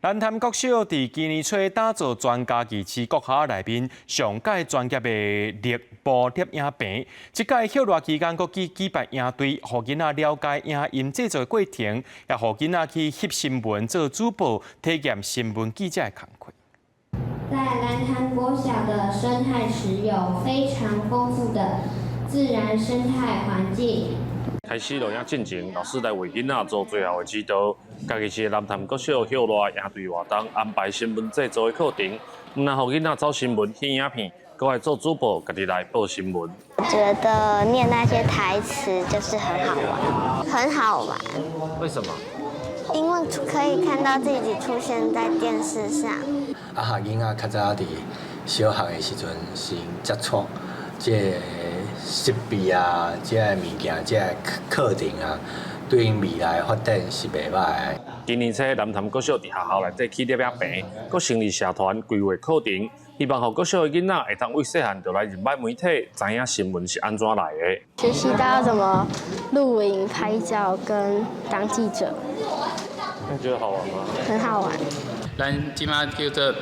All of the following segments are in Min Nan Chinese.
南潭國小佇今年初打造全嘉義市國校內面上蓋專業的綠幕攝影棚，這屆歇熱期間閣舉辦營隊，予囡仔了解影音製作的過程，也予囡仔去翕新聞、做主播，體驗新聞記者的工課。在蘭潭國小的生態池有非常豐富的自然生態環境。開始錄影進前，老師來為囡仔做最後的指導。嘉義市的南潭國小歇熱營隊活動安排新聞製作的課程，毋但予囡仔走新聞、翕影片，閣愛做主播，家己來報新聞。覺得念那些台詞就是很好玩，很好玩。為什麼？因為可以看到自己出現在電視上。啊，予囡仔較早佇小學的時陣先接觸這个設備啊，這个物件，這個課程啊，對𪜶未來發展是袂歹的。今年初南潭國小佇學校內底起攝影棚，閣成立社團規劃課程，希望予國小的囡仔會當為細漢就來認捌媒體，知影新聞是按怎來的。學習到怎麼錄影、拍照跟當記者。你覺得好玩嗎？很好玩。咱這馬叫做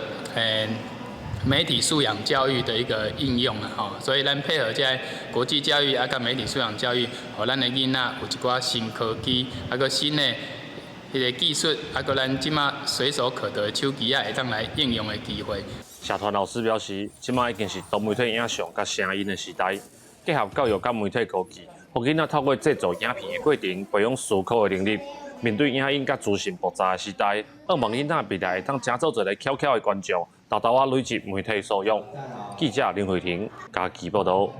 媒體素養教育的一個應用啊，吼，所以咱配合這个國際教育啊，佮媒體素養教育，予咱的囡仔有一寡新科技，啊，閣新的彼个技術，啊，閣咱這馬隨手可得的手機啊，會當來應用的機會。社團老師表示，這馬已經是多媒體影像佮聲音的時代，結合教育佮媒體科技，予囡仔透過製作影片的過程，培養思考的能力。面對影音佮資訊爆炸的時代，向望囡仔未來會當成做一个巧巧的觀眾，沓沓仔累積媒體素養。記者林慧婷嘉義報導。